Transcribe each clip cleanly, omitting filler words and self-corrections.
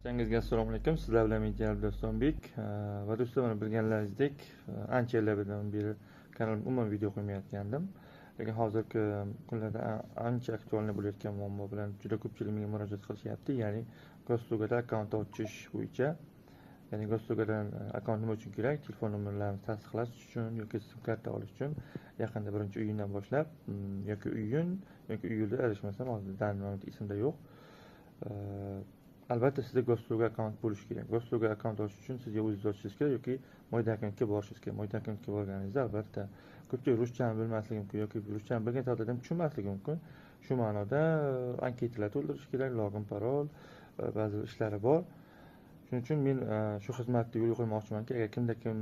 Barchangizga assalomu alaykum. Sizlar bilan men Jalol Dostonbek va do'stlar, mana bilganlaringizdek, ancha yillardan beri kanalimda umuman video qo'ymayotgandim. Lekin hozirgi kunlarda ancha aktualni bo'layotgan muammo bilan juda ko'pchilik menga murojaat qilishyapti. Ya'ni Госуслуга da akkaunt ochish bo'yicha. Ya'ni Госуслуга dan akkaunt nima uchun kerak? Telefon nomerlarini tasdiqlash uchun yoki sim karta olish uchun yaqinda 1-iyundan boshlab yoki iyun yoki iyulda, adashmasam, hozir esimda yo'q. Albatta sizda Госуслуга akkaunt bo'lishi kerak. Госуслуга akkaunt ochish uchun sizga o'zingiz ochishingiz kerak yoki Мой документ ga borishingiz kerak. Мой документ ga borganingizda, albatta, ko'pchilik ruschani bilmasligi mumkin yoki ruschani bilgan taqdirda ham tushunmasligi mumkin. Shu ma'noda anketalar to'ldirish kerak, login, parol, ba'zi ishlari bor. Shuning uchun men shu xizmatni yo'lga qo'ymoqchimanki, agar kimda kim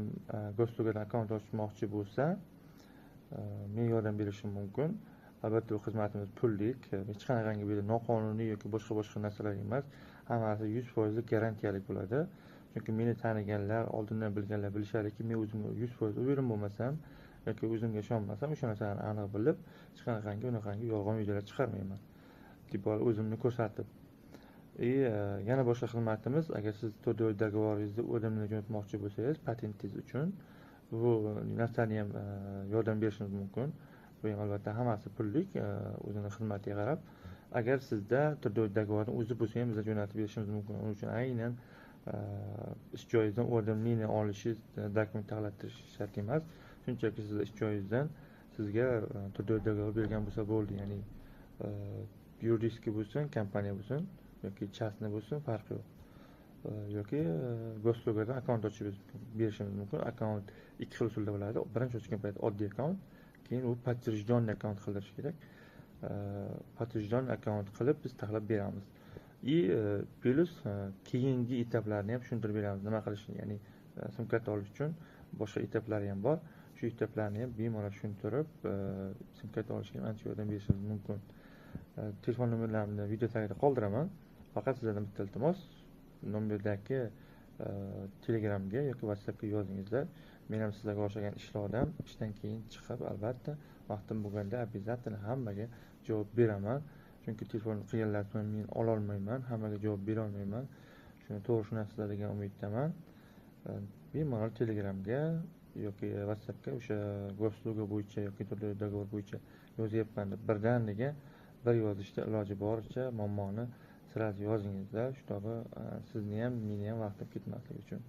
Госуслуга dan akkaunt ochmoqchi bo'lsa, men yordam berishim mumkin. Albatta, bu xizmatimiz pullik, hech qanaqangi bu yerda noqonuniy yoki boshqa boshqa narsalar emas. Hammasi 100% garantiyalik bo'ladi. Chunki meni taniganlar, oldindan bilganlar bilishadiki, men o'zimga 100% уверен bo'lmasam yoki o'zimga ishonmasam, o'sha narsani aniq bilib, hech qanaqangi unaqangi yolg'on videolar chiqarmayman. Типа o'zimni ko'rsatib. И yana boshqa xizmatimiz, agar siz трудовой договор ingizni o'dimni jo'natmoqchi bo'lsangiz, patentingiz uchun bu narsani ham yordam berishimiz mumkin. Bu ham albatta hammasi pullik, o'zini xizmatiga qarab. Agar sizda трудовой договор ni o'zi bo'lsa ham, biz jo'natib berishimiz mumkin. Uning uchun aynan ish joyingizdan увольнение olishingiz, dokument taxlattirish shart emas. Shunchaki siz ish joyingizdan sizga трудовой договор bergan bo'lsa bo'ldi. Ya'ni юридический bo'lsin, kompaniya bo'lsin yoki частный bo'lsin, farqi yo'q. Yoki Госуслуга dan akkaunt ochib berishimiz mumkin. Akkaunt ikki xil usulda bo'ladi. Birinchi ochgan payt oddiy akkaunt, keyin u подтвержденный akkaunt qildirish kerak. Подтвержденный akkaunt qilib biz taxlab beramiz. И плюс keyingi etaplarni ham tushuntirib beramiz, nima qilishni, ya'ni sim karta olish uchun boshqa etaplari ham bor. Shu etaplarni ham bemalol tushuntirib, sim karta olishga ham ancha yordam berishimiz mumkin. Telefon nomerlarimni video tagida qoldiraman. Faqat sizlardan bitta iltimos, nomerdagi Telegramga yoki WhatsAppga yozingizlar. Men ham sizlarga o'xshagan ishli odam, ishdan keyin chiqib, albatta vaqtim bo'lganda обязательно hammaga javob beraman. Chunki telefon qilganlar bilan men ololmayman, hammaga javob bera olmayman. Shuni to'g'ri tushunasizlar degan umiddaman. Bemalol Telegramga yoki WhatsAppga o'sha Госуслуга bo'yicha yoki трудовой договор bo'yicha yozyapman deb birdaniga bir yozishda iloji boricha muammoni сразу yozingizlar, чтобы sizni ham, meni ham vaqtim ketmasligi uchun.